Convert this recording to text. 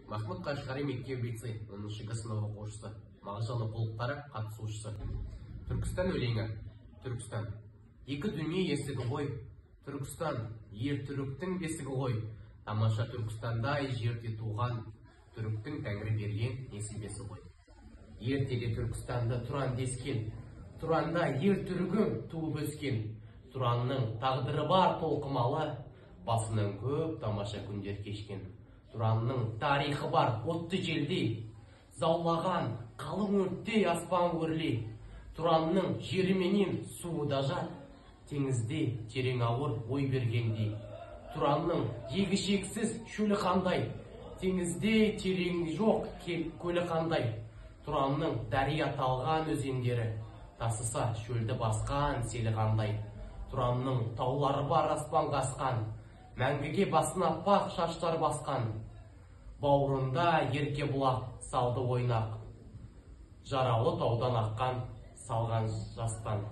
Махмұд Қашғари мектеп лицей 10 Г сынып оқушысы, Мағжан оқулықтары қатысушысы. Түркістан өлеңі. Түркістан. Екі дүние есігі ғой. Түркістан, ер түріктің бесігі ғой. Тамаша Түркістандай жерде туған түріктің тәңірі берген несібесі ғой. Ертеде Түркістанды Тұран дескен, Тұранда ер түрігім туып өскен. Тұранның тағдыры бар толқымалы, басынан көп тамаша күндер кешкен. Тұранның тарихы бар отты желдей, заулаған қалың өрттей аспан өрлей. Тұранның жеріменен суы да жат, теңізде терең ауыр ой бергендей. Тұранның жегі шексіз шөлі қандай, теңізде терең жоқ көлі қандай. Тұранның дария талған өзендері, тасыса шөлді басқан селі қандай. Тұранның таулары бар аспанға асқан, мәңгіге басын аппақ шаштар басқан. Бауырында ерке бұлақ салды ойнақ, жаралы таудан аққан салған жастан.